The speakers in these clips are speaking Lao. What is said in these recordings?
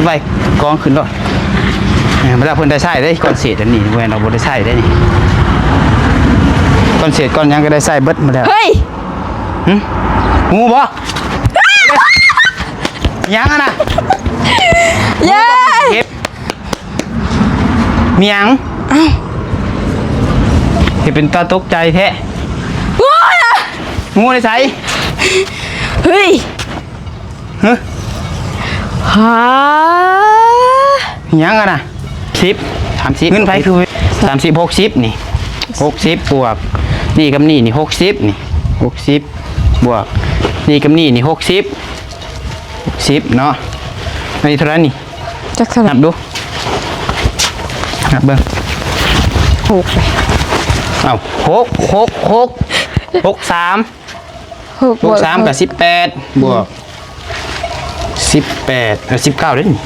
ໄວ້ກອງຂຶ້ນໂລດ. ເອີ ເວລາເພິ່ນໄດ້ໃຊ້ເດ້ ກ້ອນເສດອັນນີ້ ແມ່ນວ່າບໍ່ໄດ້ໃຊ້ເດ້ນີ້ ກ້ອນເສດກ້ອນຫຍັງກໍໄດ້ໃຊ້ເບິດໝົດແລ້ວ. ເຮີ້ຍ ຫຶ? ງູບໍ່? ຫຍັງຫັ້ນນະ? ເຢ້ ເກັບ ມີຫຍັງ? ອ້າວ ເຮັດເປັນຕາຕົກໃຈແທ້. ງູນະ? ງູໃນໃສ? ເຮີ້ຍ ຮະ? ຫາ ຫຍັງຫັ້ນນະ? ສິບ ສາມສິບ ເງິນໃຜຄື ສາມສິບ ຫົກສິບນີ້ ຫົກສິບບວກ ນີ້ກັບນີ້ນີ້ ຫົກສິບນີ້ ຫົກສິບບວກ ນີ້ກັບນີ້ນີ້ ຫົກສິບ ຫົກສິບເນາະ. ອັນນີ້ເທົ່າໃດນີ້? ຈັກເທົ່າໃດ? ນັບດູ ນັບເບິ່ງ. ຫົກ ເອົ້າ ຫົກ ຫົກ ຫົກ ຫົກສາມ ຫົກ ຫົກສາມ ບວກ ກໍສິບແປດ ບວກ ອືມ ສິບແປດ ເອີ ສິບເກົ້າເດ້ນີ້.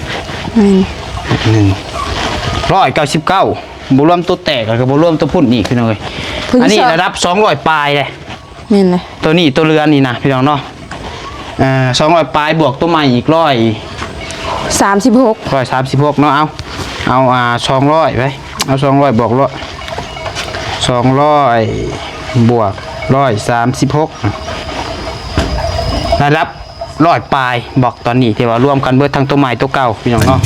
ແມ່ນ ໜຶ່ງ ຮ້ອຍເກົ້າສິບເກົ້າ ບໍ່ລວມຕົວແຕກ ແລ້ວກໍບໍ່ລວມຕົວພຸ້ນອີກ ພີ່ນ້ອງເອີຍ. ອັນນີ້ລະດັບສອງຮ້ອຍປາຍເດ້. ແມ່ນເລີຍ ຕົວນີ້ ຕົວເຮືອນນີ້ນະ ພີ່ນ້ອງເນາະ. ເອີ ສອງຮ້ອຍປາຍ ບວກຕົວໃໝ່ອີກຮ້ອຍສາມສິບຫົກ ຮ້ອຍສາມສິບຫົກເນາະ. ເອົາ ເອົາ ອ່າ ສອງຮ້ອຍໄປ ເອົາ ສອງຮ້ອຍ ບວກ ສອງຮ້ອຍ ບວກ ຮ້ອຍສາມສິບຫົກ ລະດັບຮ້ອຍປາຍ ບອກຕອນນີ້ ທີ່ວ່າລວມກັນເບິດທັງຕົວໃໝ່ຕົວເກົ່າ ພີ່ນ້ອງເນາະ.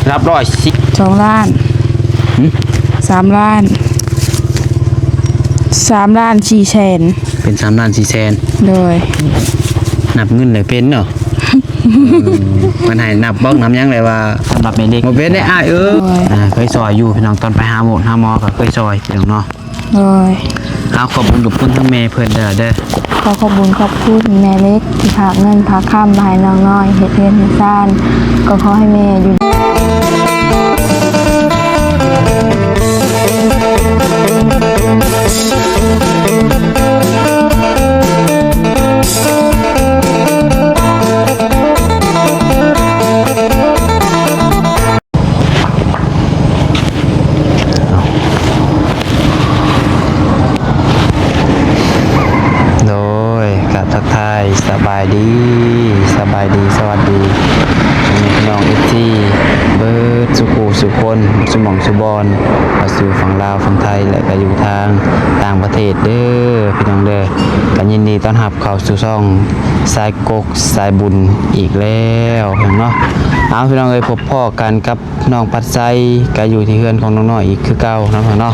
ລະດັບຮ້ອຍສິບ ສອງລ້ານ ຫຶ? ສາມລ້ານ ສາມລ້ານສີ່ແສນ ເປັນສາມລ້ານສີ່ແສນ. ໂດຍ ນັບເງິນແຫຼະເປັນເນາະ. ເອີ ມັນໃຫ້ນັບບອກນຳຫຍັງແຫຼະວ່າ ສຳລັບແມ່ເລັກ ບໍ່ເປັນໄດ້ອ້າຍເອີຍ. ໂດຍ ອ່າ ເຄີຍຊ່ອຍຢູ່ ພີ່ນ້ອງ ຕອນໄປຫາໝໍ ຫາໝໍກໍເຄີຍຊ່ອຍ ພີ່ນ້ອງເນາະ. ໂດຍ ເອົາ ຂອບບຸນຂອບຄຸນທັງແມ່ເພິ່ນເດີ ເດີ. ຂໍຂອບບຸນຂອບຄຸນແມ່ເລັກທີ່ຝາກເງິນຝາກຄຳມາໃຫ້ນ້ອງນ້ອຍເຮັດເຮືອນເຮັດຊານ ກໍຂໍໃຫ້ແມ່ຢູ່ ໂດຍ ກະທັກທາຍສະບາຍດີ ສະບາຍດີ ສະຫວັດດີ ພໍ່ແມ່ພີ່ນ້ອງ ເອັຟຊີ ເບິດສູ່ຄູ່ສູ່ຄົນ ສູ່ໝ່ອງສູ່ບ່ອນ ວ່າຢູ່ຝັ່ງລາວ ຝັ່ງໄທ ແລະ ກະຢູ່ທາງຕ່າງປະເທດເດີ ພີ່ນ້ອງເດີ. ກະຍິນດີຕ້ອນຮັບເຂົ້າສູ່ຊ່ອງສາຍກົກສາຍບຸນອີກແລ້ວເນາະ. ເອົາ ພີ່ນ້ອງເອີຍ ພົບພໍ້ກັນກັບ ນ້ອງພັດໄຊກໍຢູ່ທີ່ເຮືອນຂອງນ້ອງນ້ອຍອີກຄືເກົ່າເນາະ ເນາະ.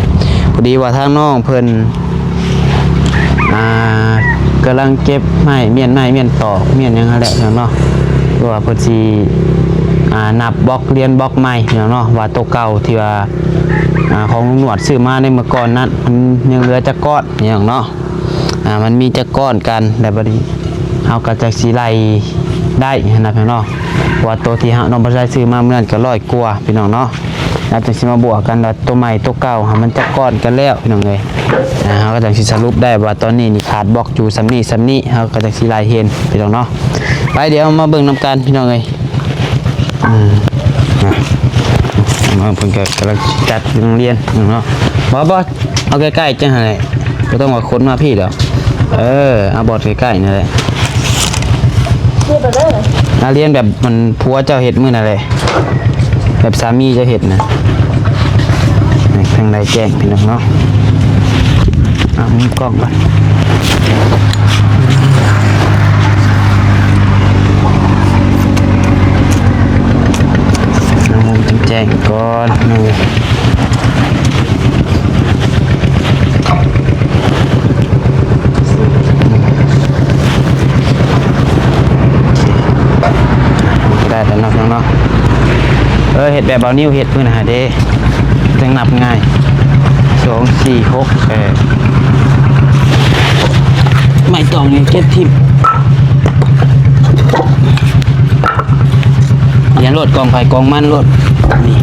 ພໍດີວ່າທາງນ້ອງເພິ່ນ ອ່າ ກຳລັງເກັບໄມ້ ມ້ຽນໄມ້ ມ້ຽນຕອກ ມ້ຽນຫຍັງຫັ້ນແຫຼະເນາະ ເພາະວ່າເພິ່ນຊິ ອ່າ ນັບບລັອກ ລຽນບລັອກໃໝ່ເນາະ ວ່າໂຕເກົ່າທີ່ວ່າ ອ່າ ຂອງລຸງໜວດຊື້ມາໃນເມື່ອກ່ອນນັ້ນ ມັນຍັງເຫຼືອຈັກກ້ອນເນາະ. ອ່າ ມັນມີຈັກກ້ອນກັນ ແລ້ວບັດນີ້ເຮົາກໍຈັກຊິໄລ່ໄດ້ຫັ້ນນະພີ່ນ້ອງເນາະ. ເພາະວ່າໂຕທີ່ເຮົາ ນ້ອງບໍ່ໄດ້ຊື້ມາມື້ນັ້ນກໍຮ້ອຍກວ່າພີ່ນ້ອງເນາະ. ເຮົາຈັ່ງຊິມາບວກກັນວ່າໂຕໃໝ່ໂຕເກົ່າຫັ້ນມັນຈັກກ້ອນກັນແລ້ວພີ່ນ້ອງເອີຍ. ອ່າ ເຮົາກໍຈັ່ງຊິສະຫຼຸບໄດ້ວ່າຕອນນີ້ນີ້ຂາດບລັອກຢູ່ສ່ຳນີ້ສ່ຳນີ້ ເຮົາກໍຈັ່ງຊິໄລ່ເຫັນພີ່ນ້ອງເນາະ. ໄປ ດຽວເຮົາມາເບິ່ງນຳກັນພີ່ນ້ອງເອີຍ. ອ່າ ມາ ເພິ່ນກໍກຳລັງຈັດໂຮງຮຽນເນາະ. ບໍ່ ບໍ່ ເອົາໃກ້ໆ ຈັ່ງຫັ້ນແຫຼະ ບໍ່ຕ້ອງວ່າຄົນມາພີ້ດອກ. ເອີ ເອົາບອດໃກ້ໆ ນັ້ນແຫຼະ. ອ່າ ລຽນແບບມັນຜົວເຈົ້າເຮັດມື້ນັ້ນແຫຼະ ແບບສາມີເຈົ້າເຮັດນະ. ທາງໃດແຈ້ງພີ່ນ້ອງເນາະ. ເອົາ ມີກ້ອງກ່ອນ ເອົາ ແຈ້ງກ່ອນ. ໄດ້ແລ້ວເນາະ ເນາະ. ເອີ ເຮັດແບບເບົານິ້ວເຮັດມື້ນະເດ້ ຈັ່ງນັບງ່າຍ. ສອງ ສີ່ ຫົກ ແປດ ໄມ້ຕອກນີ້ເກັບຖິ້ມ. ລຽນໂລດ ກອງໃຜກອງມັນໂລດ. ນີ້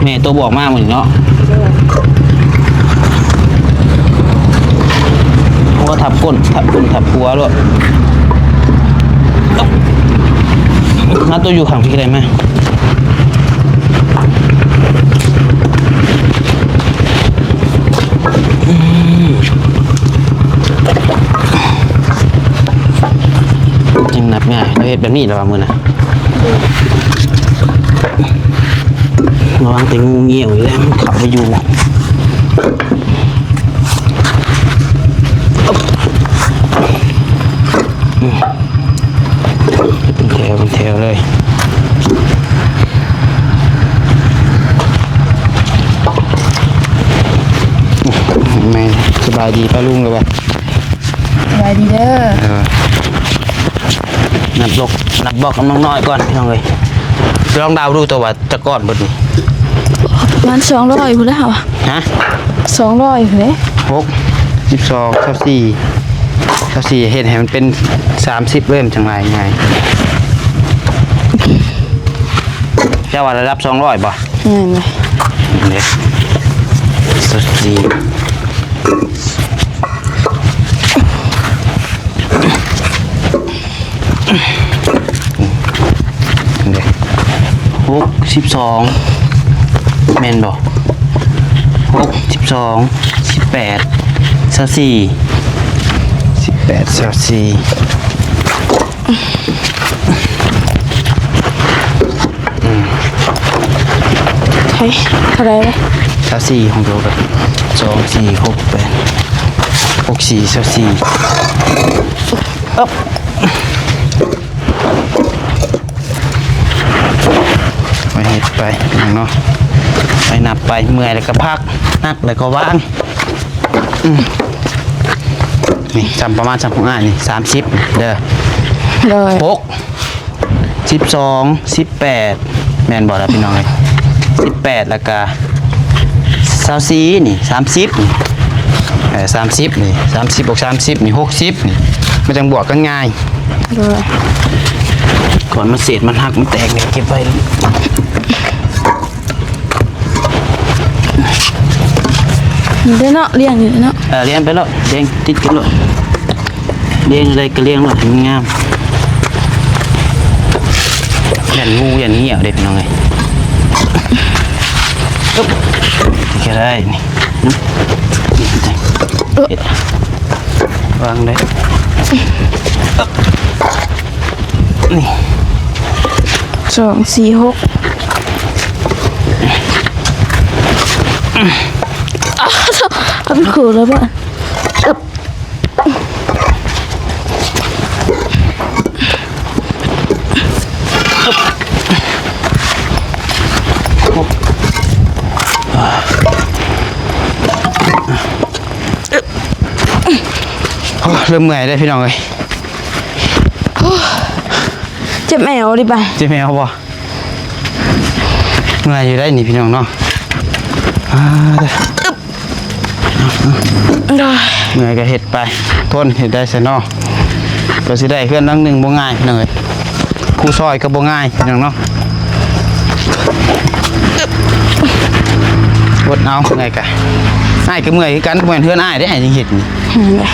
ແມ່ໂຕບອກມາມື້ນີ້ເນາະ. ໂອ້ ທັບກົ້ນ ທັບກົ້ນ ທັບຫົວໂລດ. ມາ ໂຕຢູ່ຂ້າງພີ້ໄດ້ມາ. ອືມ ຈັ່ງນັບງ່າຍ ເຮົາເຮັດແບ ນີ້ລະວ່າມື້ນະ ລະວັງແຕ່ງູງຽວນີ້ແຫຼະ ມັນເຂົ້າໄປຢູ່ ເປັນແຖວເປັນແຖວເລີຍ ແມ່ນ ສະບາຍດີປ້າລຸງ ລະວ່າ ສະບາຍດີເດີ ເອີ ນັບບລັອກ ນັບບລັອກກັບນ້ອງນ້ອຍກ່ອນ ພີ່ນ້ອງເອີຍ ລອງເດົາດູ ແຕ່ວ່າຈັກກ້ອນເບິດນີ້ ປະມານສອງຮ້ອຍພຸ້ນແຫຼະ ຫະ ສອງຮ້ອຍພຸ້ນເດ້ ຫົກ ສິບສອງ ຊາວສີ່ ຊາວສີ່ ເຮັດໃຫ້ມັນເປັນສາມສິບເລີຍ ມັນຈັ່ງຫຼາຍງ່າຍ ເຈົ້າວ່າລະດັບສອງຮ້ອຍບໍ່? ແມ່ນເລີຍ ເດ້ ຊາວສີ່ ເດ້ ຫົກ ສິບສອງ ແມ່ນບໍ່? ຫົກ ສິບສອງ ສິບແປດ ຊາວສີ່ ສິບແປດ ຊາວສີ່ ອືມ ເທົ່າໃດ ຊາວສີ່ ຂອງໂຕ ສອງ ສີ່ ຫົກ ແປດ ຫົກ ສີ່ ຊາວສີ່ ເອີບ ໄປເຮັດໄປເນາະ ໄປນັບໄປ ເມື່ອຍແລ້ວກໍພັກ ໜັກແລ້ວກໍວາງ ອືມ ນີ້ ຊ່ຳປະມານຊ່ຳຂອງອ້າຍນີ້ ສາມສິບເດີ ໂດຍ ຫົກ ສິບສອງ ສິບແປດ ແມ່ນບໍ່ລະພີ່ນ້ອງເອີຍ ສິບແປດ ແລ້ວກະ ຊາວສີ່ ນີ້ ສາມສິບ ນີ້ ເອີ ສາມສິບ ນີ້ ສາມສິບ ບວກ ສາມສິບ ນີ້ ຫົກສິບ ນີ້ ມັນຈັ່ງບວກກັນງ່າຍ ໂດຍ ກ່ອນມັນເສດມັນຫັກມັນແຕກ ເກັບໄວ້ ນີ້ເດີເນາະ ລຽງນີ້ເນາະ ເອີ ລຽງໄປໂລດ ລຽງຕິດກັນໂລດ ລຽງໃດກໍລຽງໂລດໃຫ້ມັນງາມ ຢ້ານງູຢ້ານເຫື່ອວເດ້ພີ່ນ້ອງເອີຍ ອຶບ ນີ້ກໍໄດ້ນີ້ ນີ້ ວາງໄດ້ ນີ້ ສອງ ສີ່ ຫົກ ເອົາໄປຂູດແລ້ວບາດ ອຶບ ໂອ້ ເລີ່ມເມື່ອຍເດ້ພີ່ນ້ອງເອີຍ ເຈັບແອວເດ້ບາດ ເຈັບແອວບໍ່? ເມື່ອຍຢູ່ໄດ໋ນີ້ພີ່ນ້ອງເນາະ ອ່າ ອຶບ ເມື່ອຍກໍເຮັດໄປ ທົນ ເຮັດໄດ້ຊະເນາະ ກວ່າຊິໄດ້ເຮືອນຫຼັງໜຶ່ງບໍ່ງ່າຍພີ່ນ້ອງເອີຍ ຜູ້ຊ່ອຍກໍບໍ່ງ່າຍພີ່ນ້ອງເນາະ ອົດເອົາ ເມື່ອຍກະ ອ້າຍກໍເມື່ອຍຄືກັນ ບໍ່ແມ່ນເຮືອນອ້າຍເດ້ ອ້າຍຍັງເຮັດນີ້ ແມ່ນແຫຼະ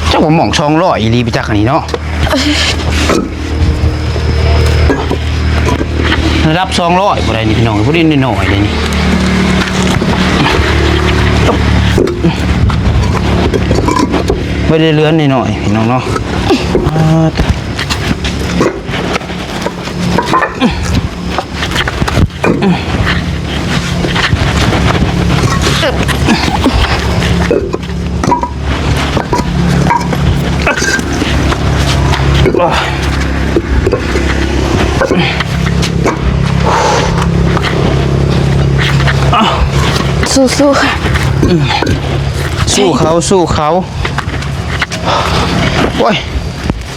ເຈົ້າກໍໝ່ອງສອງຮ້ອຍອີ່ຫຼີໄປຈັກອັນນີ້ເນາະ ລະດັບສອງຮ້ອຍບໍ່ໄດ້ນີ້ພີ່ນ້ອງ ບໍ່ໄດ້ນ້ອຍໆເດ້ນີ້ ບໍ່ໄດ້ເຫຼືອນ້ອຍໆ ພີ່ນ້ອງເນາະ ອ່າ ສູ້ໆ ສູ້ເຂົາ ສູ້ເຂົາ ໂອ້ຍ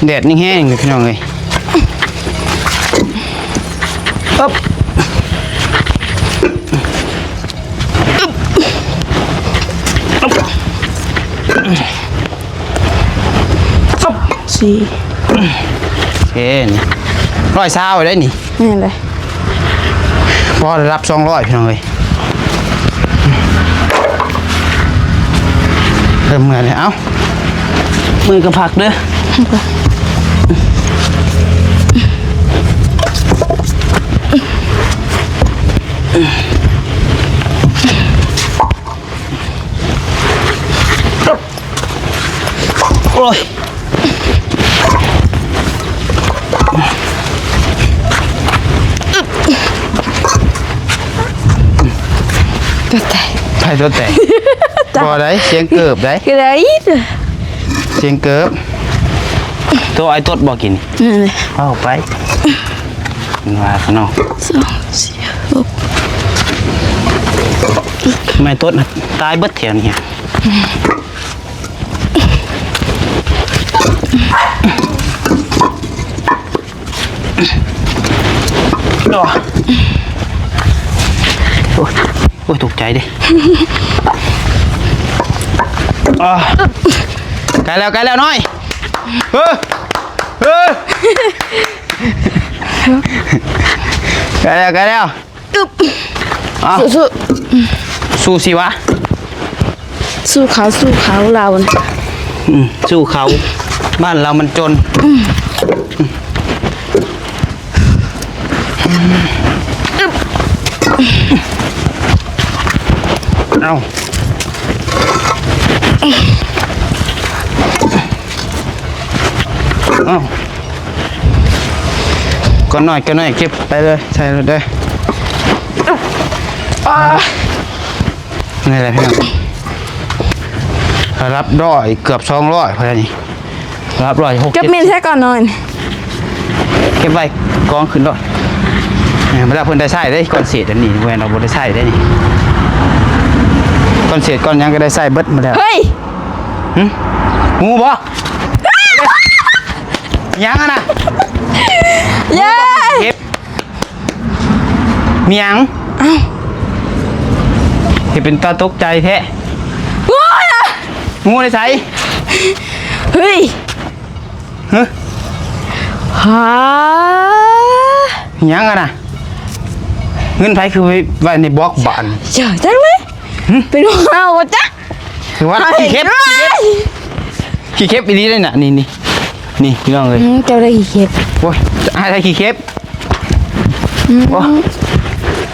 ແດດນີ້ແຮງຢູ່ ພີ່ນ້ອງເອີຍ ອຶບ ອຶບ ອຶບ ສີ່ ໂອເຄ ນີ້ ຮ້ອຍຊາວໄດ້ນີ້ ແມ່ນເລີຍ ພໍລະດັບສອງຮ້ອຍ ພີ່ນ້ອງເອີຍ ເລີ່ມເມື່ອຍແລ້ວ ເອົ້າ ເມື່ອຍກໍພັກເດີ ໂດຍ ໂອ້ຍ ຕົດແຕກ ໃຜຕົດແຕກ? ບໍ່ໄດ້ ສຽງເກີບໄດ໋ ກໍໄດ້ ສຽງເກີບ. ໂຕໄອ້ຕົດບໍ່ກິນ? ນັ້ນແຫຼະ ເອົາໄປ ວ່າເນາະ ສອງ ສີ່ ຫົກ ແມ່ຕົດຕາຍເບິດແຖວນີ້. ໂອ້ຍ ໂອ້ຍ ຕົກໃຈເດ້. ອ່າ ໃກ້ແລ້ວ ໃກ້ແລ້ວນ້ອຍ. ເອີ ເອີ ໃກ້ແລ້ວ ໃກ້ແລ້ວ. ອຶບ ອ້າວ ສູ້ໆ ສູ້ຊິວະ ສູ້ເຂົາ ສູ້ເຂົາລາວນະ. ອືມ ສູ້ເຂົາ ບ້ານລາວມັນຈົນ. ອືມ ອຶບ ເອົ້າ ເອົ້າ ກ້ອນນ້ອຍ ກ້ອນນ້ອຍ ເກັບໄປເລີຍ ໃສ່ລົດເດີ. ອ່າ ນີ້ແຫຼະພີ່ນ້ອງ ລະດັບຮ້ອຍ ເກືອບສອງຮ້ອຍພຸ້ນແຫຼະນີ້ ລະດັບຮ້ອຍຫົກ ເກັບເມັນໃສ່ກ້ອນນ້ອຍ ເກັບໄວ້ກອງຂຶ້ນໂລດ. ເອີ ເວລາເພິ່ນໄດ້ໃຊ້ເດ້ ກ້ອນເສດອັນນີ້ ແມ່ນວ່າບໍ່ໄດ້ໃຊ້ເດ້ນີ້ ກ້ອນເສດກ້ອນຫຍັງກໍໄດ້ໃຊ້ເບິດໝົດແລ້ວ. ເຮີ້ຍ ຫຶ ງູບໍ່? ຫຍັງຫັ້ນນະ? ເຢ້ ເຫັບ ມີຫຍັງ? ອ້າວ ເຮັດເປັນຕາຕົກໃຈແທ້. ງູນະ ງູໃນໃສ? ເຮີ້ຍ ຮະ ຫຍັງຫັ້ນນະ? ເງິນໃຜຄືໄວ້ໃນບລັອກບາດນີ້? ຢ່າຈັກເລີຍ. ຫຶ ເປັນຂອງເຮົາບໍ່ຈັກ. ຖືວ່າຂີ້ເຂັບ ເອີຍ ຂີ້ເຂັບ ຂີ້ເຂັບອີ່ຫຼີເດ້ນະ. ນີ້ ນີ້ ນີ້ພີ່ນ້ອງເອີຍ. ອືມ ເຈົ້າໄດ້ຂີ້ເຂັບ. ໂອ້ຍ ອ້າຍໄດ້ຂີ້ເຂັບ. ອືມ ໂອ້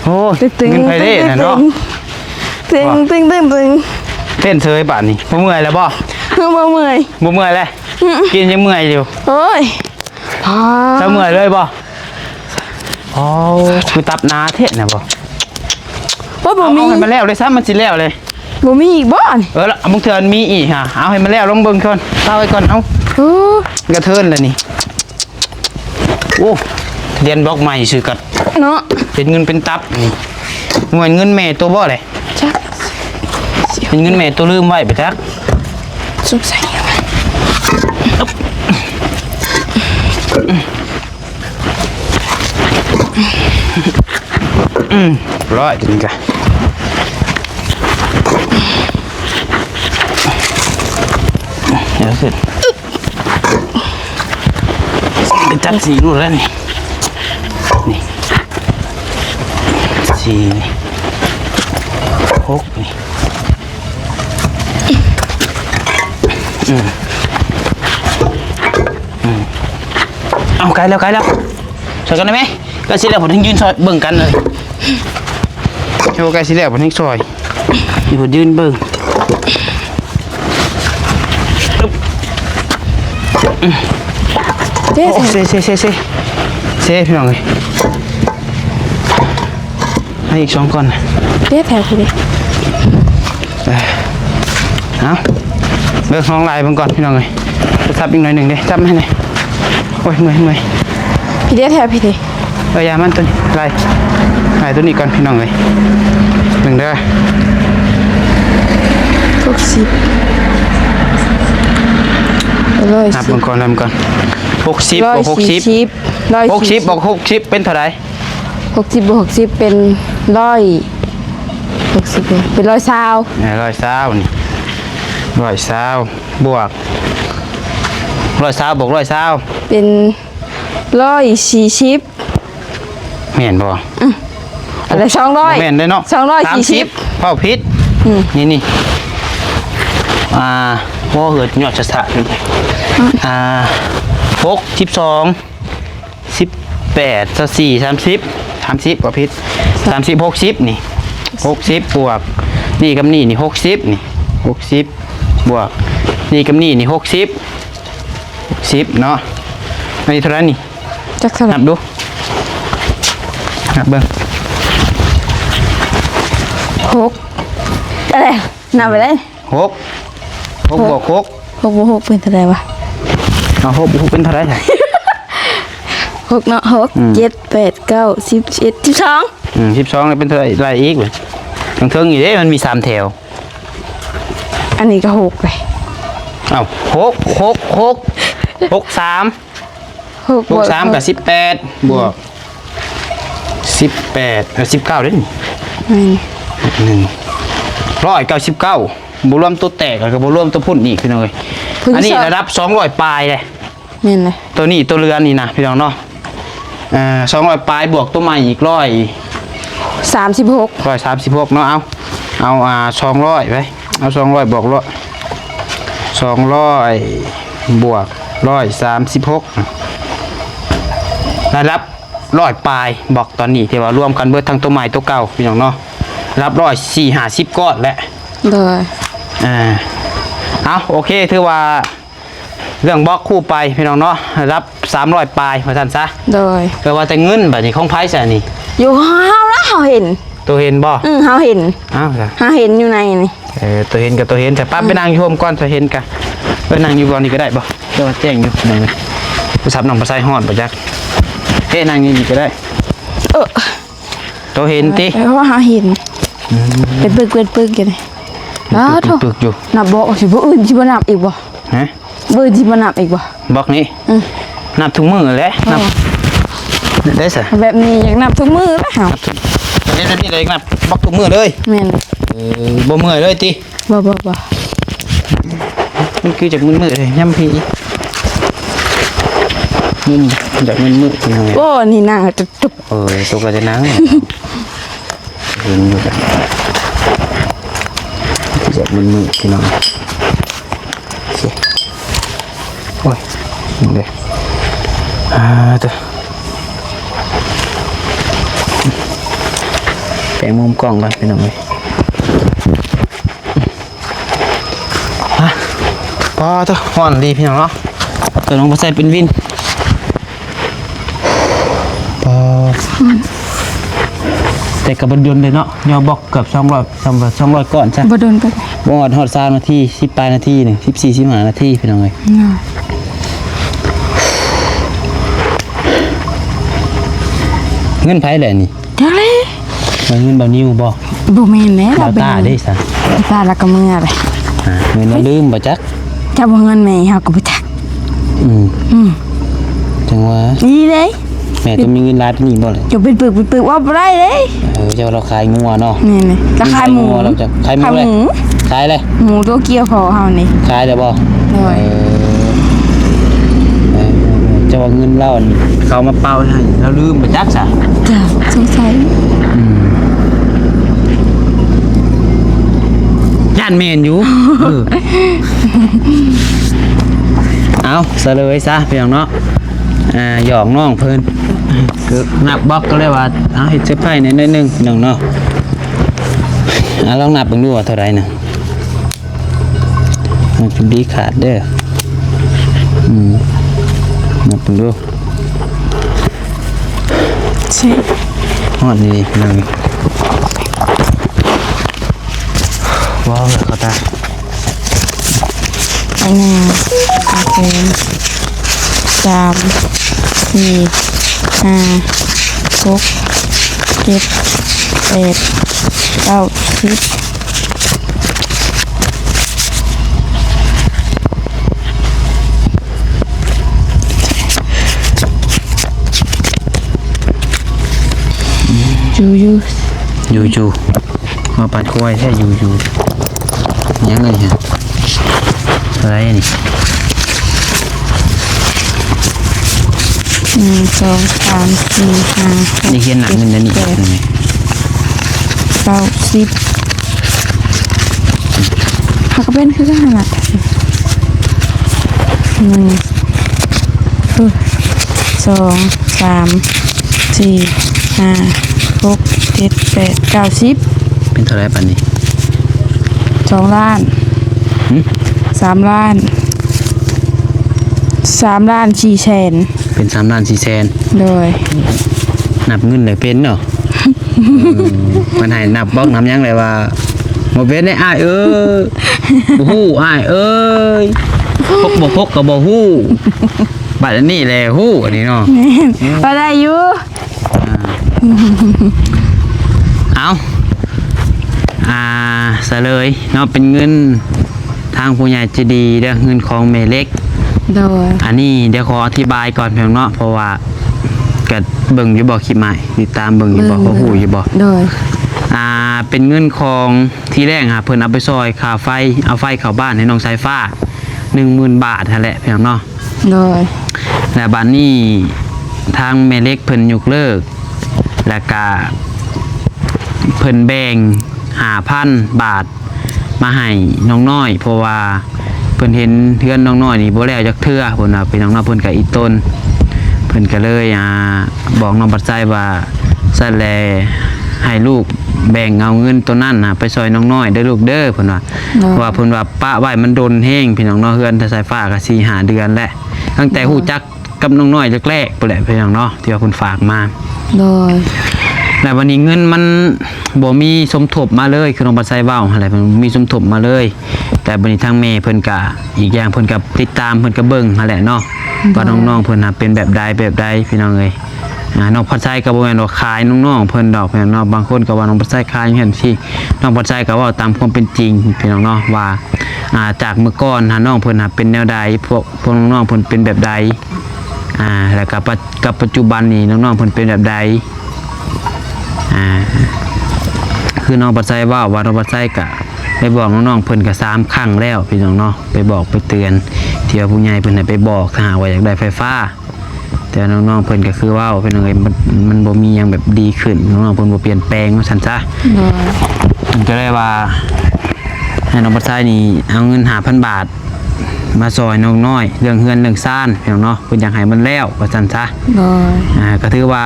ໂອ້ຍ ຕຶງໆ ເງິນໃຜເດ້ນະເນາະ. ຕຶງໆ ຕຶງໆ ຕຶງໆ ເຕັ້ນເສີຍບາດນີ້. ບໍ່ເມື່ອຍແລ້ວບໍ່? ບໍ່ເມື່ອຍ. ບໍ່ເມື່ອຍແລ້ວ. ອືມ ກິນຍັງເມື່ອຍຢູ່. ໂອ້ຍ ເຈົ້າເມື່ອຍເລີຍບໍ່? ໂອ້ ຄືຕັບໜາແທ້ນະບໍ່? ໂອ້ ບໍ່ມີ. ເອົາ ເອົາໃຫ້ມັນແລ້ວເລີຍຊະ ມັນຊິແລ້ວເລີຍ. ບໍ່ມີອີກບໍ່ນີ້? ເອີ ລະບາງເທື່ອມັນມີອີກຫາ. ເອົາໃຫ້ມັນແລ້ວ ລອງເບິ່ງກ່ອນ ເອົາໄວ້ກ່ອນ. ເອົາ ໂອ້ ກະເທີນລະນີ້. ໂອ້ ທະບຽນບລັອກໃໝ່ຊື່ກັນເນາະ. ເປັນເງິນເປັນຕັບນີ້. ແມ່ນເງິນແມ່ໂຕບໍ່ແຫຼະ? ຈັກ ເປັນເງິນແມ່ໂຕລືມໄວ້ໄປຈັກ. ສົງໄສ ອືມ ຮ້ອຍ ຕົວນີ້ກະ ດຽວຊິ ໄປຈັບສີ່ລູກແລ້ວນີ້ ນີ້ ສີ່ ນີ້ ຫົກ ນີ້. ອືມ ອືມ ເອົາ ໃກ້ແລ້ວ ໃກ້ແລ້ວ ຊ່ອຍກັນໄດ້ໄໝ? ໃກ້ຊິແລ້ວ ເພິ່ນຍັງຢືນຊ່ອຍເບິ່ງກັນເລີຍ. ໂອ້ ໃກ້ຊິແລ້ວ ເພິ່ນຍັງຊ່ອຍຢູ່ ເພິ່ນຢືນເບິ່ງ. ເດ້ ໂອ້ ເຊ ເຊ ເຊ ເຊ ເຊ ພີ່ນ້ອງເອີຍ. ໃຫ້ອີກສອງກ້ອນ ເດ້ ແຖວພີ້ເດ້. ເອີ ເອົາ ເບິ່ງ ລອງໄລ່ເບິ່ງກ່ອນພີ່ນ້ອງເອີຍ. ຈັບອີກໜ້ອຍໜຶ່ງເດ້ ຈັບມາໃຫ້ແດ່. ໂອ້ຍ ເມື່ອຍ ເມື່ອຍ. ພີ້ເດ້ ແຖວພີ້ເດ້. ເອີ ຢ່າມັນ ໂຕນີ້ ໄລ່ ໄລ່ໂຕນີ້ກ່ອນພີ່ນ້ອງເອີຍ. ເບິ່ງເດີ ຫົກສິບ ຮ້ອຍ ນັບເບິ່ງກ່ອນ ນັບເບິ່ງກ່ອນ. ຫົກສິບບວກຫົກສິບ ຮ້ອຍສີ່ສິບ ຮ້ອຍສີ່ສິບ ຫົກສິບບວກຫົກສິບເປັນເທົ່າໃດ? ຫົກສິບບວກຫົກສິບເປັນຮ້ອຍຫົກສິບ ເປັນຮ້ອຍຊາວ. ເອີ ຮ້ອຍຊາວນີ້ ຮ້ອຍຊາວບວກ ຮ້ອຍຊາວບວກຮ້ອຍຊາວ ເປັນຮ້ອຍສີ່ສິບ. ແມ່ນບໍ່? ອືມ ອັນລະສອງຮ້ອຍ ບໍ່ແມ່ນເດ້ເນາະ ສອງຮ້ອຍສີ່ສິບ ສາມສິບ ເວົ້າຜິດ. ອືມ ນີ້ ນີ້ ອ່າ ບໍ່ເກີດຍອດຊະຊະ ອືມ ອ່າ ຫົກສິບສອງ ສິບແປດ ຊາວສີ່ ສາມສິບ ສາມສິບ ບໍ່ຜິດ ສາມສິບ ຫົກສິບ ນີ້ ຫົກສິບບວກ ນີ້ກັບນີ້ ນີ້ ຫົກສິບ ນີ້ ຫົກສິບບວກ ນີ້ກັບນີ້ ນີ້ ຫົກສິບ ສິບເນາະ. ອັນນີ້ເທົ່າໃດນີ້? ຈັກເທົ່າໃດ? ນັບດູ. ນັບເບິ່ງ. ຫົກ. ອັນໃດ? ນັບໄປໄດ້. ຫົກ. ຫົກບວກຫົກ. ຫົກບວກຫົກເປັນເທົ່າໃດວະ? ເອົາ ຫົກບວກຫົກເປັນເທົ່າໃດ? ຫົກເນາະ. ຫົກ ອືມ ເຈັດ ແປດ ເກົ້າ ສິບ ສິບເອັດ ສິບສອງ. ອືມ ສິບສອງ ແລ້ວເປັນເທົ່າໃດ? ໄລ່ອີກເວີຍ. ເທິງໆນີ້ເດ້ ມັນມີສາມແຖວ. ອັນນີ້ກໍຫົກເລີຍ. ເອົ້າ ຫົກ ຫົກ ຫົກ ຫົກ ສາມ ຫົກ ຫົກ ສາມ ກໍສິບແປດ ບວກ ສິບແປດ ເອີ ສິບເກົ້າເດ້ນີ້. ແມ່ນ. ໜຶ່ງ ຮ້ອຍເກົ້າສິບເກົ້າ ບໍ່ລວມຕົວແຕກ ແລ້ວກໍບໍ່ລວມຕົວພຸ້ນອີກ ພີ່ນ້ອງເອີຍ. ອັນນີ້ລະດັບສອງຮ້ອຍປາຍເດ້. ແມ່ນເລີຍ. ຕົວນີ້ ຕົວເຮືອນນີ້ນະ ພີ່ນ້ອງເນາະ. ເອີ ສອງຮ້ອຍປາຍ ບວກຕົວໃໝ່ອີກຮ້ອຍສາມສິບຫົກ ຮ້ອຍສາມສິບຫົກເນາະ. ເອົາ ເອົາ ອ່າ ສອງຮ້ອຍໄປ ເອົາ ສອງຮ້ອຍ ບວກ ສອງຮ້ອຍ ບວກ ຮ້ອຍສາມສິບຫົກ ລະດັບຮ້ອຍປາຍ. ບອກຕອນນີ້ທີ່ວ່າລວມກັນເບິດທັງຕົວໃໝ່ຕົວເກົ່າ ພີ່ນ້ອງເນາະ, ລະດັບຮ້ອຍສີ່ຫ້າສິບກ້ອນແຫຼະ. ໂດຍ. ອ່າ ເອົາ ໂອເຄ ຖືວ່າ ເລື່ອງບລັອກຄູ່ໄປພີ່ນ້ອງເນາະ, ລະດັບສາມຮ້ອຍປາຍວ່າຊັ້ນຊະ. ໂດຍ. ແປວ່າແຕ່ເງິນ ບາດນີ້ຂອງໃຜຊະນີ້? ຢູ່ເຮົາລະ ເຮົາເຫັນ. ໂຕເຫັນບໍ່? ອື ເຮົາເຫັນ. ອ້າວ ເຮົາເຫັນຢູ່ໃນນີ້. ເອີ ໂຕເຫັນກໍໂຕເຫັນຊະ. ປ້າ ອື ໄປນັ່ງຢູ່ຮົ່ມກ່ອນຊະ ເຫັນກະ. ໄປນັ່ງຢູ່ບ່ອນນີ້ກໍໄດ້ບໍ່? ແຕ່ວ່າແຈ້ງຢູ່. ໂທລະສັບນ້ອງປາໄຊຮອດບໍ່ຈັກ. ເອີ ນັ່ງຢູ່ນີ້ກໍໄດ້. ເອີ. ໂຕເຫັນຕິ? ເອີ ເພາະວ່າເຮົາເຫັນ. ອືມ. ເປັນປຶກ ເປັນປຶກຢູ່ນີ້. ເປັນປຶກ ເປັນປຶກຢູ່. ນັບບໍ່? ຊິບໍ່ ອື່ນຊິບໍ່ນັບອີກບໍ່? ຮະ? ມື້ອື່ນຊິບໍ່ນັບອີກບໍ່? ບລັອກນີ້? ອືມ. ນັບທຸກມື້ແຫຼະ. ອໍ. ນັບໄດ້ຊະ. ແບບນີ້ຢາກນັບທຸກມື້ແຫຼະເຮົາ. ເຮັດແບບນີ້ເລີຍ ນັບບລັອກທຸກມື້ເລີຍ. ແມ່ນ. ເອີ ບໍ່ເມື່ອຍເລີຍຕິ? ບໍ່ ບໍ່ ບໍ່. ມັນຄືຈະມຶນໆເລີຍ ຍາມພີ້. ອືມ ຢາກມຶນໆ ໂອ້ ນີ້ນັ່ງຈະ ໂອ້ຍ ຕົວກໍຈະນັ່ງ ເຫັນຢູ່ກັນ ຢາກມຶນໆ ພີ່ນ້ອງ. ໂອ້ຍ ນີ້ເດ້ ອ່າ ເດີ ແປງມຸມກ້ອງກ່ອນ ພີ່ນ້ອງເອີຍ. ຮະ ປາດໂທ້ ຮ້ອນອີ່ຫຼີ ພີ່ນ້ອງເນາະ. ຕົວນ້ອງບໍ່ໃສ່ເປັນວິນ ປາດ. ແຕ່ກໍບໍ່ດົນເດ້ເນາະ ຍໍບລັອກເກືອບສອງຮ້ອຍ ສອງຮ້ອຍ ສອງຮ້ອຍກ້ອນຊະ. ບໍ່ດົນປານໃດ ບໍ່ຮອດ ຮອດຊາວນາທີ ສິບປາຍນາທີໜຶ່ງ ສິບສີ່ ສິບຫ້ານາທີ ພີ່ນ້ອງເອີຍ. ເງິນໃຜແຫຼະນີ້? ຈັກແຫຼະ. ແມ່ນເງິນບ່າວນິວບໍ່? ບໍ່ແມ່ນແຫຼະ ບ່າວຕາເດ້ຊະ. ບ່າວຕາລະກະເມືອໄປ. ອ່າ ເງິນລະລືມບໍ່ຈັກ. ຈັກວ່າເງິນແມ່ເຮົາກໍບໍ່ຈັກ. ອືມ ອືມ ຈັ່ງວ່າ ນີ້ເດ້ ແມ່ຕ້ອງມີເງິນຫຼາຍປານນີ້ບໍ່ລະ? ເຈົ້າເປັນປຶກເປັນປຶກ ເວົ້າບໍ່ໄດ້ເດ້. ເອີ ເຈົ້າລາວຂາຍງົວເນາະ. ແມ່ນເລີຍ ລາວຂາຍໝູ ຂາຍງົວ ລາວຈະຂາຍໝູ ຂາຍໝູແຫຼະ. ຂາຍແລ້ວ ໝູໂຕກຽວພໍ່ເຮົານີ້. ຂາຍແລ້ວບໍ່? ໂດຍ. ເອີ ເອີ ເຈົ້າວ່າເງິນລາວ ເຂົາມາເປົ່າໃຫ້ ລາວລືມໄປຈັກຊະ. ຈ້າ ສົງໄສ. ອືມ ຢ້ານແມ່ນຢູ່. ເອີ ເອົາ ສະເລີຍຊະ ພີ່ນ້ອງເນາະ. ອ່າ ຫຍອກນ້ອງເພິ່ນ ນັບບລັອກກໍເລີຍວ່າ ເອົາ ເຮັດເຊີໄພແດ່ໜ້ອຍໜຶ່ງ ພີ່ນ້ອງເນາະ. ອ່າ ລອງນັບເບິ່ງດູວ່າເທົ່າໃດນະ. ມັນເປັນບີຂາດເດີ. ອືມ ນັບເບິ່ງດູ. ຊິ ຮອດນີ້ນະ. ວ້າວ ເຂົ້າຕາ. ໜຶ່ງ ສອງ ສາມ ສີ່ ຫ້າ ຫົກ ເຈັດ ແປດ ເກົ້າ ສິບ. ຢູ່ ຢູ່ ຢູ່ ຢູ່. ມາປານຄວາຍແທ້ ຢູ່ ຢູ່. ຫຍັງອັນນີ້ຮະ? ເທົ່າໃດນີ້? ໜຶ່ງ ສອງ ສາມ ສີ່ ຫ້າ ຫົກ ນີ້ຂຽນໜ້າເງິນນະນີ້ ເຈັດ ແປດ ເກົ້າ ສິບ. ເຮົາກໍເປັນຄືກັນຫັ້ນລະ. ໜຶ່ງ ເອີ ສອງ ສາມ ສີ່ ຫ້າ ຫົກ ເຈັດ ແປດ ເກົ້າ ສິບ. ເປັນເທົ່າໃດປານນີ້? ສອງລ້ານ. ຫຶ? ສາມລ້ານ. ສາມລ້ານສີ່ແສນ. ເປັນສາມລ້ານສີ່ແສນ. ໂດຍ. ນັບເງິນໄດ້ເປັນເນາະ. ເອີ ມັນໃຫ້ນັບບອກນຳຫຍັງແຫຼະວ່າ ບໍ່ເປັນເດ້ອ້າຍເອີຍ ບໍ່ຮູ້ອ້າຍເອີຍ ຫົກບວກຫົກກໍບໍ່ຮູ້ ບັດອັນນີ້ແຫຼະຮູ້ອັນນີ້ເນາະ. ແມ່ນ ພໍໄດ້ຢູ່. ອ່າ ເອົາ ອ່າ ສະເລີຍເນາະ ເປັນເງິນທາງຜູ້ໃຫຍ່ໃຈດີເດີ້ ເງິນຂອງແມ່ເລັກ. ໂດຍ. ອັນນີ້ດຽວຂໍອະທິບາຍກ່ອນເນາະ ເພາະວ່າກະເບິ່ງຢູ່ບໍ່ຄລິບອ້າຍ ຕິດຕາມເບິ່ງຢູ່ບໍ່ ເບິ່ງ ພໍຮູ້ຢູ່ບໍ່? ໂດຍ. ອ່າ ເປັນເງິນຂອງ ທີແລກຫາເພິ່ນເອົາໄປຊ່ອຍຄ່າໄຟ ເອົາໄຟເຂົ້າບ້ານໃຫ້ນ້ອງສາຍຟ້າ ໜຶ່ງໝື່ນບາດຫັ້ນແຫຼະ ພີ່ນ້ອງເນາະ. ໂດຍ. ແລ້ວບາດນີ້ທາງແມ່ເລັກເພິ່ນຍົກເລີກ ແລ້ວກະເພິ່ນແບ່ງຫ້າພັນບາດມາໃຫ້ນ້ອງນ້ອຍ ເພາະວ່າເພິ່ນເຫັນເຮືອນນ້ອງນ້ອຍນີ້ບໍ່ແລ້ວຈັກເທື່ອ ເພິ່ນວ່າ ພີ່ນ້ອງເນາະ. ເພິ່ນກະອີ່ຕົນ ເພິ່ນກະເລີຍ ອ່າ ບອກນ້ອງພັດໄຊວ່າ ຊັ້ນແລະໃຫ້ລູກແບ່ງເອົາເງິນໂຕນັ້ນນະໄປຊ່ອຍນ້ອງນ້ອຍເດີ້ລູກເດີ້ ເພິ່ນວ່າ. ໂດຍ. ເພາະວ່າເພິ່ນວ່າປະໄວ້ມັນດົນແຮງ ພີ່ນ້ອງເນາະ ເຮືອນຕາສາຍຟ້າກໍສີ່ຫ້າເດືອນແຫຼະ ຕັ້ງແຕ່ ໂດຍ ຮູ້ຈັກກັບນ້ອງນ້ອຍແລກໆພຸ້ນແຫຼະ ພີ່ນ້ອງເນາະ ທີ່ວ່າເພິ່ນຝາກມາ. ໂດຍ. ແລ້ວບັດນີ້ເງິນມັນບໍ່ມີສົມທົບມາເລີຍ ຄືນ້ອງພັດໄຊເວົ້າຫັ້ນແຫຼະ ເພິ່ນບໍ່ມີສົມທົບມາເລີຍ. ແຕ່ບັດນີ້ທາງແມ່ເພິ່ນກະ ອີກຢ່າງເພິ່ນກະຕິດຕາມ ເພິ່ນກະເບິ່ງຫັ້ນແຫຼະເນາະ ໂດຍ ວ່ານ້ອງໆເພິ່ນນະເປັນແບບໃດ ແບບໃດ ພີ່ນ້ອງເອີຍ. ອ່າ ນ້ອງພັດໄຊກໍບໍ່ແມ່ນວ່າຂາຍນ້ອງໆເພິ່ນດອກ ພີ່ນ້ອງເນາະ. ບາງຄົນກໍວ່ານ້ອງພັດໄຊຂາຍຈັ່ງຊີ້ ນ້ອງພັດໄຊກໍເວົ້າຕາມຄວາມເປັນຈິງ ພີ່ນ້ອງເນາະ ວ່າ ອ່າ ຈາກເມື່ອກ່ອນຫານ້ອງເພິ່ນຫາເປັນແນວໃດ ພວກ ພວກນ້ອງໆເພິ່ນເປັນແບບໃດ ອ່າ ແລ້ວກໍປະ ກັບປັດຈຸບັນນີ້ນ້ອງໆເພິ່ນເປັນແບບໃດ. ອ່າ ຄືນ້ອງພັດໄຊເວົ້າວ່າ ນ້ອງພັດໄຊກະໄປບອກນ້ອງໆເພິ່ນກະສາມຄັ້ງແລ້ວ ພີ່ນ້ອງເນາະ ໄປບອກໄປເຕືອນ ທີ່ວ່າຜູ້ໃຫຍ່ເພິ່ນໃຫ້ໄປບອກ ຖ້າຫາກວ່າຢາກໄດ້ໄຟຟ້າ. ແຕ່ນ້ອງໆເພິ່ນກໍຄືເວົ້າ ພີ່ນ້ອງເອີຍ ມັນ ມັນບໍ່ມີຫຍັງແບບດີຂຶ້ນ ນ້ອງໆເພິ່ນບໍ່ປ່ຽນແປງວ່າຊັ້ນຊະ. ໂດຍ. ເພິ່ນກໍເລີຍວ່າໃຫ້ນ້ອງພັດໄຊນີ້ເອົາເງິນຫ້າພັນບາດມາຊ່ອຍນ້ອງນ້ອຍເລື່ອງເຮືອນເລື່ອງຊານ ພີ່ນ້ອງເນາະ ເພິ່ນຢາກໃຫ້ມັນແລ້ວວ່າຊັ້ນຊະ. ໂດຍ. ອ່າ ກໍຖືວ່າ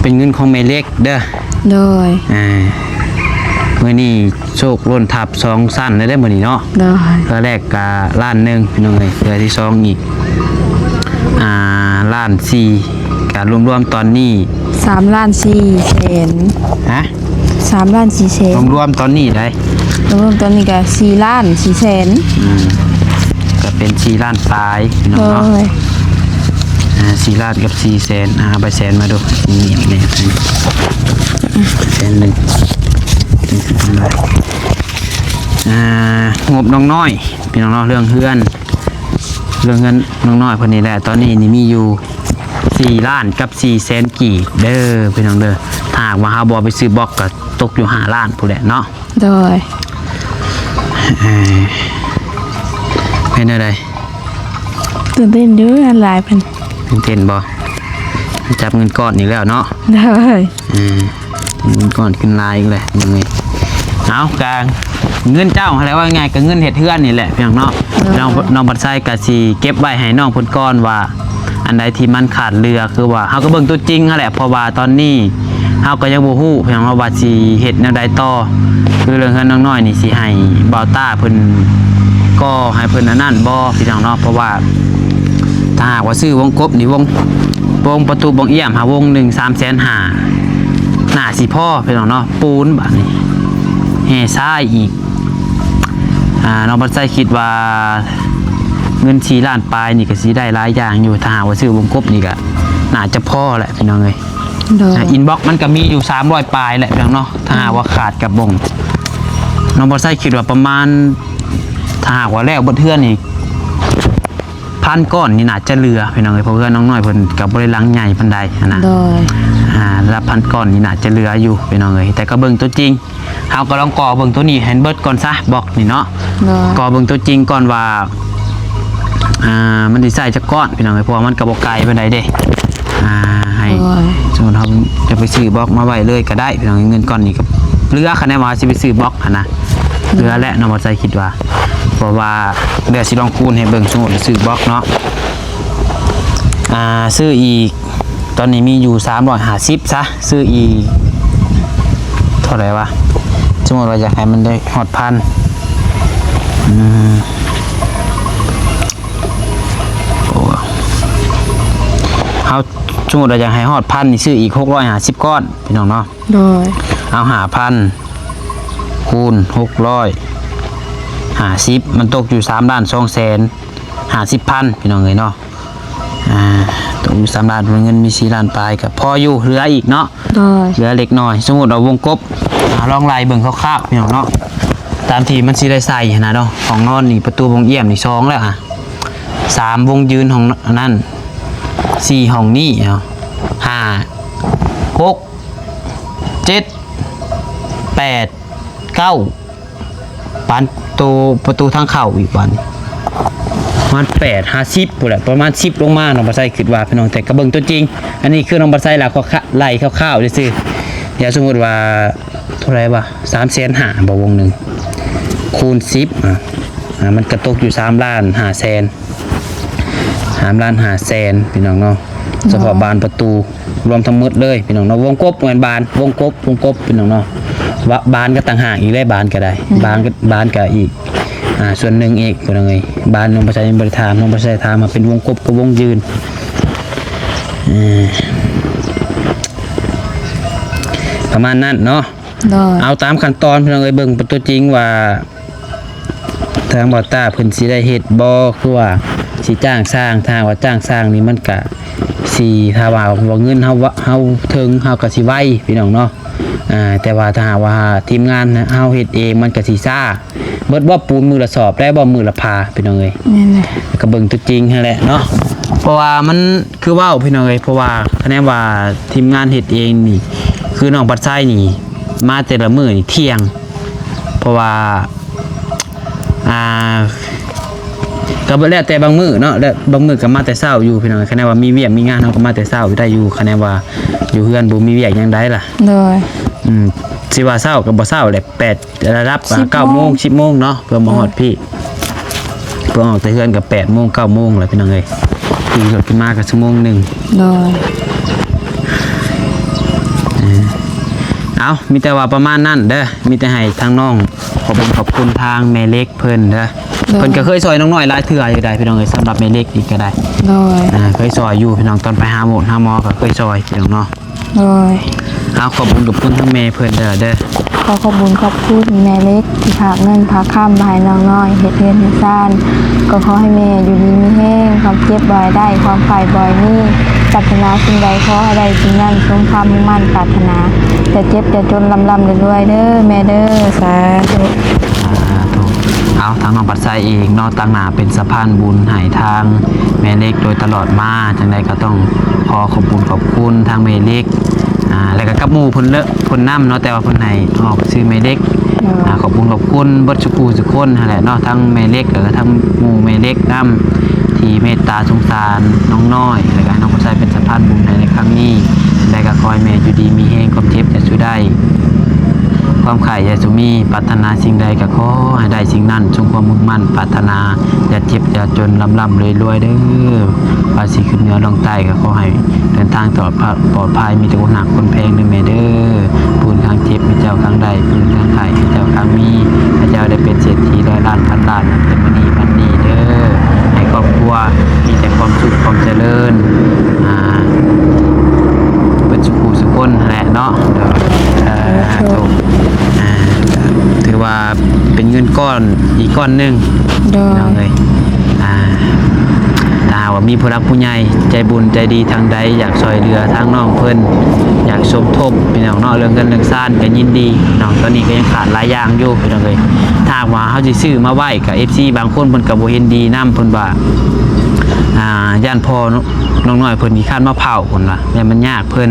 ເປັນເງິນຂອງແມ່ເລັກເດີ້. ໂດຍ. ອ່າ ມື້ນີ້ ໂຊກລົ້ນທັບສອງຊັ້ນເລີຍເດ້ມື້ນີ້ເນາະ. ໂດຍ. ເທື່ອແລກກະລ້ານໜຶ່ງ ພີ່ນ້ອງເອີຍ ເທື່ອທີສອງອີກ ອ່າ ລ້ານສີ່ ກະລວມໆຕອນນີ້ ສາມລ້ານສີ່ແສນ. ຮະ? ສາມລ້ານສີ່ແສນ. ລວມໆຕອນນີ້ໃດ໋? ລວມໆຕອນນີ້ກະສີ່ລ້ານສີ່ແສນ. ອືມ ກະເປັນສີ່ລ້ານປາຍ ພີ່ນ້ອງເນາະ. ໂດຍ. ອ່າ ສີ່ລ້ານກັບສີ່ແສນ ອ່າ ເອົາໃບແສນມາດູ ນີ້ ນີ້ ແສນໜຶ່ງ. ອ່າ ງົບນ້ອງນ້ອຍ ພີ່ນ້ອງເນາະ ເລື່ອງເຮືອນ ເລື່ອງເຮືອນນ້ອງນ້ອຍເພິ່ນນີ້ແຫຼະ ຕອນນີ້ນີ້ມີຢູ່ສີ່ລ້ານກັບສີ່ແສນກີບເດີ້ ພີ່ນ້ອງເດີ້. ຖ້າຫາກວ່າເຮົາບໍ່ໄປຊື້ບລັອກກໍຕົກຢູ່ຫ້າລ້ານພຸ້ນແຫຼະເນາະ. ໂດຍ. ເອີ ເປັນແນວໃດ? ຕື່ນເຕັ້ນຢູ່ ງານຫຼາຍເພິ່ນ. ຕື່ນເຕັ້ນບໍ່? ຈັບເງິນກ້ອນອີກແລ້ວເນາະ. ໂດຍ. ເອີ ເງິນກ້ອນຂຶ້ນຫຼາຍອີກແລ້ວ ເອົາ ກະເງິນເຈົ້າຫັ້ນແຫຼະ ວ່າງ່າຍກະເງິນເຮັດເຮືອນນີ້ແຫຼະ ພີ່ນ້ອງເນາະ. ໂດຍ. ນ້ອງ ນ້ອງພັດໄຊກະຊິເກັບໄວ້ໃຫ້ນ້ອງເພິ່ນກ່ອນວ່າ ອັນໃດທີ່ມັນຂາດເຫຼືອ ຄືວ່າເຮົາກໍເບິ່ງຕົວຈິງຫັ້ນແຫຼະ ເພາະວ່າຕອນນີ້ເຮົາກໍຍັງບໍ່ຮູ້ ພີ່ນ້ອງເນາະ ວ່າຊິເຮັດແນວໃດຕໍ່. ຄືເລື່ອງເຮືອນນ້ອງນ້ອຍນີ້ ຊິໃຫ້ບ່າວຕ້າເພິ່ນກໍ່ໃຫ້ເພິ່ນອັນນັ້ນບໍ່ ພີ່ນ້ອງເນາະ. ເພາະວ່າຖ້າຫາກວ່າຊື້ວົງກົບນີ້ ວົງ ວົງປະຕູບ່ອງອຽມຫາວົງໜຶ່ງສາມແສນຫ້າ ໜ້າຊິພໍ ພີ່ນ້ອງເນາະ. ປູນບາດນີ້ ແຮ່ຊາຍອີກ ອ່າ ນ້ອງພັດໄຊຄິດວ່າເງິນສີ່ລ້ານປາຍນີ້ກໍຊິໄດ້ຫຼາຍຢ່າງຢູ່ ຖ້າຫາກວ່າຊື້ວົງກົບນີ້ກໍໜ້າຈະພໍແຫຼະ ພີ່ນ້ອງເອີຍ. ໂດຍ. ອ່າ ອິນບັອກມັນກໍມີຢູ່ສາມຮ້ອຍປາຍແຫຼະ ພີ່ນ້ອງເນາະ ຖ້າຫາກວ່າຂາດກັບບົ້ງ. ນ້ອງພັດໄຊຄິດວ່າປະມານ ຖ້າຫາກວ່າແລ້ວເບິດເຮືອນນີ້ ພັນກ້ອນນີ້ໜ້າຈະເຫຼືອ ພີ່ນ້ອງເອີຍ ເພາະເຮືອນນ້ອງນ້ອຍເພິ່ນກໍບໍ່ໄດ້ຫຼັງໃຫຍ່ປານໃດຫັ້ນນະ. ໂດຍ. ອ່າ ລະພັນກ້ອນນີ້ໜ້າຈະເຫຼືອຢູ່ ພີ່ນ້ອງເອີຍ ແຕ່ກໍເບິ່ງຕົວຈິງ ເຮົາກໍລອງກໍ່ເບິ່ງຕົວນີ້ໃຫ້ເບິດກ່ອນຊະ ບລັອກນີ້ເນາະ. ໂດຍ. ກໍ່ເບິ່ງຕົວຈິງກ່ອນວ່າ ອ່າ ມັນຊິໃຊ້ຈັກກ້ອນ ພີ່ນ້ອງເອີຍ ເພາະວ່າມັນກໍບໍ່ໄກປານໃດເດ້. ອ່າ ໃຫ້ ໂດຍ ສົມມຸດເຮົາຈະໄປຊື້ບລັອກມາໄວ້ເລີຍກໍໄດ້ ພີ່ນ້ອງ. ເງິນກ້ອນນີ້ກໍເຫຼືອ ຄັນແນວ່າຊິໄປຊື້ບລັອກຫັ້ນນະ ໂດຍ ເຫຼືອແຫຼະ ນ້ອງບັດໄຊຄິດວ່າ ເພາະວ່າດຽວຊິລອງຄູນໃຫ້ເບິ່ງ ສົມມຸດຊື້ບລັອກເນາະ ອ່າ ຊື້ອີກ ຕອນນີ້ມີຢູ່ສາມຮ້ອຍຫ້າສິບຊະ ຊື້ອີກເທົ່າໃດວະ? ສົມມຸດວ່າຢາກໃຫ້ມັນໄດ້ຮອດພັນ ອືມ ສົມມຸດວ່າຢາກໃຫ້ຮອດພັນນີ້ ຊື້ອີກຫົກຮ້ອຍຫ້າສິບກ້ອນ ພີ່ນ້ອງເນາະ. ໂດຍ ເອົາຫ້າພັນ ຄູນຫົກຮ້ອຍຫ້າສິບ ມັນຕົກຢູ່ສາມລ້ານສອງແສນຫ້າສິບພັນ ພີ່ນ້ອງເອີຍເນາະ. ອ່າ ຕົກຢູ່ສາມລ້ານ ເງິນມີສີ່ລ້ານປາຍ ກໍພໍຢູ່ ເຫຼືອອີກເນາະ. ໂດຍ ເຫຼືອເລັກນ້ອຍ. ສົມມຸດເອົາວົງກົບ ອ່າ ລອງໄລ່ເບິ່ງຄ່າວໆ ພີ່ນ້ອງເນາະ ຕາມທີ່ມັນຊິໄດ້ໃສ່ຫັ້ນນະເນາະ. ຫ້ອງນອນນີ້ ປະຕູໂຮງຢ້ຽມນີ້ສອງແລ້ວ ອ່າ ສາມວົງຢືນ ຫ້ອງອັນນັ້ນ ສີ່ຫ້ອງນີ້ ເອົາ ຫ້າ ຫົກ ເຈັດ ແປດ ເກົ້າ ປານໂຕປະຕູທາງເຂົ້າອີກ ບາດນີ້ປະມານແປດຫາສິບພຸ້ນແຫຼະ ປະມານສິບລົງມາ ນ້ອງປາໄຊຄິດວ່າ ພີ່ນ້ອງ. ແຕ່ກໍເບິ່ງຕົວຈິງ ອັນນີ້ຄືນ້ອງປາໄຊລະ ໄລ່ຄ່າວໆ ຊື່ໆ. ຢ່າສົມມຸດວ່າ ເທົ່າໃດວະ ສາມແສນຫ້າບໍ່ ວົງໜຶ່ງ ຄູນສິບ ອ່າ ອ່າ ມັນກະຕົກຢູ່ສາມລ້ານຫ້າແສນ ສາມລ້ານຫ້າແສນ ພີ່ນ້ອງເນາະ. ເນາະ ສະເພາະບານປະຕູ ລວມທັງໝົດເລີຍ ພີ່ນ້ອງເນາະ. ວົງກົບ ບໍ່ແມ່ນບານ ວົງກົບ ວົງກົບ ພີ່ນ້ອງເນາະ. ບານກໍຕ່າງຫາກອີກເດ້ ບານກໍໄດ້ ແມ່ນ ບານກໍ ບານກໍອີກ ອ່າ ສ່ວນໜຶ່ງອີກ ພີ່ນ້ອງເອີຍ. ບານນ້ອງປາໄຊຍັງບໍ່ໄດ້ຖາມ ນ້ອງປາໄຊຖາມວ່າເປັນວົງກົບກັບວົງຢືນ ເອີ ປະມານນັ້ນເນາະ. ໂດຍ ເອົາຕາມຂັ້ນຕອນ ພີ່ນ້ອງເອີຍ ເບິ່ງຕົວຈິງວ່າ ທາງບ່າວຕ້າເພິ່ນຊິໄດ້ເຮັດບໍ່ ຄືວ່າຊິຈ້າງຊ່າງ. ຖ້າຫາກວ່າຈ້າງຊ່າງນີ້ ມັນກະຊິ ຖ້າວ່າ ວ່າເງິນເຮົາ ເຮົາເຖິງ ເຮົາກະຊິໄວ ພີ່ນ້ອງເນາະ. ອ່າ ແຕ່ວ່າຖ້າຫາກວ່າທີມງານເຮົາເຮັດເອງ ມັນກະຊິຊ້າ. ເບິດບໍ່ ປູນມື້ລະສອບ ໄດ້ບໍ່ມື້ລະພາ ພີ່ນ້ອງເອີຍ. ແມ່ນແຫຼະ ກໍເບິ່ງຕົວຈິງຫັ້ນແຫຼະເນາະ ເພາະວ່າມັນ ຄືເວົ້າ ພີ່ນ້ອງເອີຍ ເພາະວ່າຄະແນນວ່າທີມງານເຮັດເອງນີ້ ຄືນ້ອງປາໄຊນີ້ ມາແຕ່ລະມື້ນີ້ທ່ຽງ ເພາະວ່າ ອ່າ ກໍແລ້ວແຕ່ບາງມື້ເນາະ ແລະ ບາງມື້ກໍມາແຕ່ເຊົ້າຢູ່ ພີ່ນ້ອງ. ຄະແນນວ່າມີວຽກມີງານ ເຮົາກໍມາແຕ່ເຊົ້າໄດ້ຢູ່ ຄະແນນວ່າຢູ່ເຮືອນບໍ່ມີວຽກຫຍັງໃດລະ. ໂດຍ ອືມ ຊິວ່າເຊົ້າກໍບໍ່ເຊົ້າແຫຼະ ແປດ ລະດັບ ສິບ ເກົ້າໂມງ ໂມງ ສິບໂມງເນາະ ເພື່ອມາຮອດ ໂດຍ ພີ້ ເພື່ອອອກແຕ່ເຮືອນກໍແປດໂມງ ເກົ້າໂມງແລ້ວ ພີ່ນ້ອງເອີຍ. ຂີ່ລົດຂຶ້ນມາກໍຊົ່ວໂມງໜຶ່ງ. ໂດຍ ເອີ ເອົາ ມີແຕ່ວ່າປະມານນັ້ນເດີ ມີແຕ່ໃຫ້ທາງນ້ອງຂອບຄຸນ ຂອບຄຸນທາງແມ່ເລັກເພິ່ນເດີ. ໂດຍ ເພິ່ນກໍເຄີຍຊ່ອຍນ້ອງນ້ອຍຫຼາຍເທື່ອຢູ່ໃດ໋ ພີ່ນ້ອງເອີຍ ສຳລັບແມ່ເລັກນີ້ກໍໄດ້. ໂດຍ ອ່າ ເຄີຍຊ່ອຍຢູ່ ພີ່ນ້ອງ ຕອນໄປຫາໝົດຫາໝໍກໍເຄີຍຊ່ອຍ ພີ່ນ້ອງເນາະ. ໂດຍ ເອົາ ຂອບບຸນຂອບຄຸນທາງແມ່ເພິ່ນເດີ ເດີ. ຂໍຂອບບຸນຂອບຄຸນແມ່ເລັກທີ່ຝາກເງິນຝາກຄຳມາໃຫ້ນ້ອງນ້ອຍເຮັດເຮືອນເຮັດຊານ. ກໍຂໍໃຫ້ແມ່ຢູ່ດີມີແຮງ, ຄວາມເຈັບບໍ່ໃຫ້ໄດ້, ຄວາມໄຂ້ບໍ່ໃຫ້ມີ, ປາດຖະໜາສິ່ງໃດຂໍໃຫ້ໄດ້ສິ່ງນັ້ນ ສົມຄວາມມຸ່ງໝັ້ນປາດຖະໜາ. ຢ່າເຈັບຢ່າຈົນ, ລ່ຳໆລວຍໆເດີແມ່ເດີ. ສາທຸ. ສາທຸ. ເອົາ ທາງນ້ອງປາໄຊເອງເນາະ ຕາງໜ້າເປັນສະພານບຸນໃຫ້ທາງແມ່ເລັກໂດຍຕະຫຼອດມາ, ຈັ່ງໃດກໍຕ້ອງຂໍຂອບບຸນຂອບຄຸນທາງແມ່ເລັກ ອ່າ ແລ້ວກໍກັບໝູ່ເພິ່ນເລີ ເພິ່ນນຳເນາະ ແຕ່ວ່າເພິ່ນໃຫ້ອອກຊື່ແມ່ເລັກ. ໂດຍ ອ່າ ຂອບຄຸນຂອບຄຸນເບິດສູ່ຜູ້ສູ່ຄົນຫັ້ນແຫຼະເນາະ ທັງແມ່ເລັກ ແລ້ວກໍທັງໝູ່ແມ່ເລັກນຳ ທີ່ເມດຕາສົງສານນ້ອງນ້ອຍ ແລ້ວກໍໃຫ້ນ້ອງປາໄຊເປັນສະພານບຸນໃຫ້ໃນຄັ້ງນີ້. ແລ້ວກໍຂໍໃຫ້ແມ່ຢູ່ດີມີແຮງ, ຄວາມເຈັບຢ່າສູ່ໄດ້, ຄວາມໄຂ້ຢ່າສູ່ມີ, ປາດຖະໜາສິ່ງໃດກໍຂໍໃຫ້ໄດ້ສິ່ງນັ້ນ ສົມຄວາມມຸ່ງໝັ້ນປາດຖະໜາ. ຢ່າເຈັບຢ່າຈົນ, ລ່ຳໆລວຍໆເດີ. ວ່າຊິຂຶ້ນເໜືອລົງໃຕ້ກໍຂໍໃຫ້ເດີນທາງຕະຫຼອດ ປອດໄພ, ມີແຕ່ຄົນຮັກຄົນແພງເດີແມ່ເດີ. ຜູ້ອື່ນຂ້າງເຈັບໃຫ້ເຈົ້າຂ້າງໄດ້, ຜູ້ອື່ນຂ້າງໄຂ້ໃຫ້ເຈົ້າຂ້າງມີ, ໃຫ້ເຈົ້າໄດ້ເປັນເສດຖີຮ້ອຍລ້ານພັນລ້ານ ເປັນມື້ນີ້ວັນນີ້ເດີ. ໃຫ້ຄອບຄົວມີແຕ່ຄວາມສຸກຄວາມຈະເລີນ ອ່າ ເບິດສູ່ຜູ້ສູ່ຄົນຫັ້ນແຫຼະເນາະ. ເອີ ສາທຸ. ອ່າ ຖືວ່າເປັນເງິນກ້ອນອີກກ້ອນໜຶ່ງ. ໂດຍ ພີ່ນ້ອງເອີຍ ອ່າ ຖ້າຫາກວ່າມີຜູ້ຫຼັກຜູ້ໃຫຍ່ໃຈບຸນໃຈດີທາງໃດ ຢາກຊ່ອຍເຫຼືອທາງນ້ອງເພິ່ນ, ຢາກສົມທົບ ພີ່ນ້ອງເນາະ, ເລື່ອງເຮືອນເລື່ອງຊານກໍຍິນດີເນາະ. ຕອນນີ້ກໍຍັງຂາດຫຼາຍຢ່າງຢູ່ ພີ່ນ້ອງເອີຍ. ຖ້າຫາກວ່າເຮົາຊິຊື້ມາໄວ້ ກໍ ເອັຟຊີ ບາງຄົນເພິ່ນກໍບໍ່ເຫັນດີນຳ, ເພິ່ນວ່າ ອ່າ ຢ້ານພໍ່ນ້ອງນ້ອຍເພິ່ນຂີ້ຄ້ານມາເຝົ້າ ເພິ່ນວ່າ ຢ້ານມັນຍາກເພິ່ນ.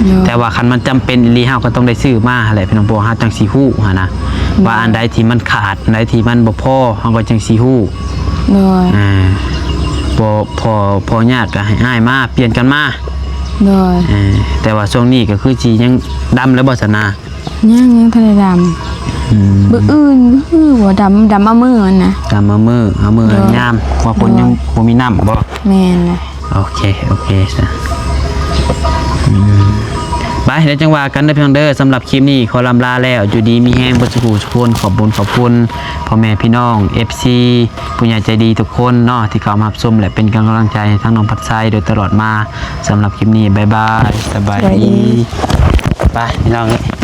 ໂດຍ ແຕ່ວ່າຄັນມັນຈຳເປັນອີ່ຫຼີ ເຮົາກໍຕ້ອງໄດ້ຊື້ມາຫັ້ນແຫຼະ ພີ່ນ້ອງ, ເພາະວ່າເຮົາຈັ່ງຊິຮູ້ຫັ້ນນະ ໂດຍ ວ່າອັນໃດທີ່ມັນຂາດ, ອັນໃດທີ່ມັນບໍ່ພໍ ເຮົາກໍຈັ່ງຊິຮູ້. ໂດຍ ອ່າ ບໍ່ພໍ ພໍຍາກກໍໃຫ້ອ້າຍມາ ປ່ຽນກັນມາ. ໂດຍ ເອີ ແຕ່ວ່າຊ່ວງນີ້ກໍຄືຊິຍັງດຳແລ້ວບໍ່ຊັ້ນນາ? ຍັງ ຍັງທັນໄດ້ດຳ. ອືມ ມື້ອື່ນຄືວ່າດຳ ດຳເອົາມືຫັ້ນນະ. ດຳເອົາມື ເອົາມື ໂດຍ ຍາມ ວ່າເພິ່ນ ໂດຍ ຍັງບໍ່ມີນ້ຳບໍ່? ແມ່ນນະ. ໂອເຄ ໂອເຄຊະ. ອືມ ໄປ ແລ້ວຈັ່ງວ່າກັນເດີພີ່ນ້ອງເດີ. ສຳລັບຄລິບນີ້ຂໍລ່ຳລາແລ້ວ ຢູ່ດີມີແຮງເບິດສູ່ຜູ້ສູ່ຄົນ. ຂອບບຸນຂອບຄຸນພໍ່ແມ່ພີ່ນ້ອງ ເອັຟຊີ ຜູ້ໃຫຍ່ໃຈດີທຸກຄົນເນາະ ທີ່ເຂົ້າມາຮັບຊົມ ແລະ ເປັນກຳລັງໃຈໃຫ້ທາງນ້ອງພັດໄຊໂດຍຕະຫຼອດມາ. ສຳລັບຄລິບນີ້ ບາຍບາຍ ສະບາຍດີ. ໄປພີ່ນ້ອງເອີຍ.